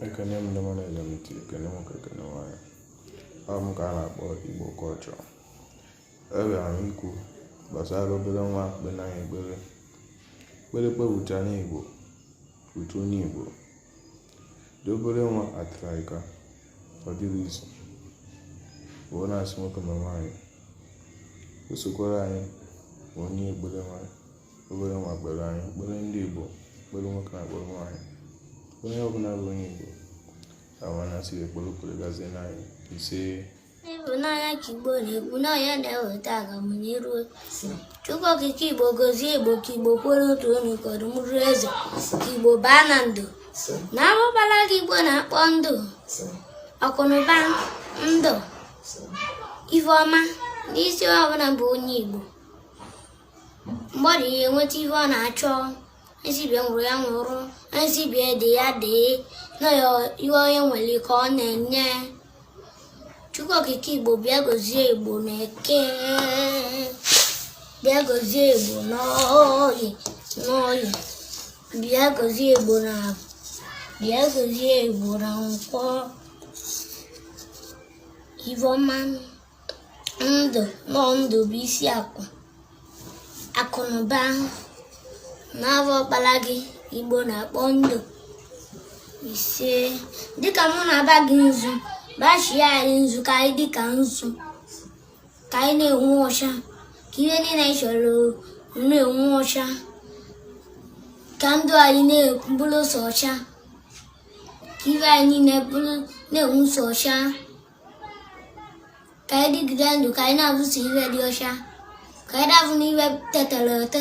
Ekene m ndị mmadụ ege m ntị, ekene nwoke, ekene nwaanyị. Ọ m ka a na-akpọ Igbo Culture. Ebịara m ikwu gbasara obere nwa kpere anyị ekpere. Ekpere kpewucha n'Igbo, utu onye Igbo. Dị obere nwa atịrị ọ dịrị izu. Wee na-asị nwoke ma nwaanyị. O sokwara anyị ma onye ekpere nwa obere nwa kpere anyị, ekpere ndị Igbo, ekpere nwoke na ekpere nwaanyị. Onye ọbụla bụ onye Igbo awanasị ekpere kwere gazie n'anyị ise. Ịhụnanya ka Igbo na-ekwu na ya na-eweta agamniru. Chukwu okike Igbo gozie Igbo ka Igbo kwere otu onye ka ọdụm ruo eze ka Igbo baa na ndụ na amụbala gị. Igbo na-akpọ ndụ, akụnụba, ndụ, ife ọma n'isi ọbụla bụ onye Igbo. Mgbe ọ dị ya enweta ife ọ na-achọ, esi bịa nwụrụ ya nwụrụ, esi bịa dị ya dị na ya, ihe onye nwere ka ọ na-enye. Chukwu okike Igbo bịa gozie Igbo na Eke, bịa gozie Igbo n'Oye n'Oye, bịa gozie Igbo na Afọ, bịa gozie Igbo na Nkwọ. Ifeọma, ndụ nọ, ndụ bụ isi akụ, akụnụba n'afọ ọkpara gị Igbo na-akpọ ndụ. Ise, dịka mụ na-aba gị nzu, bachie anyị nzu ka anyị dịka nzu, ka anyị na-enwu ọcha, ka ihe niile anyị chọrọ na-enwu ọcha, ka ndụ anyị na-bụrụ sọ ọcha, ka ife anyị niile bụrụ na-enwu sọ ọcha, ka anyị dịgide ndụ, ka anyị na-abụso ife dị ọcha, ka anyị na-afụ n'ife tetere etete.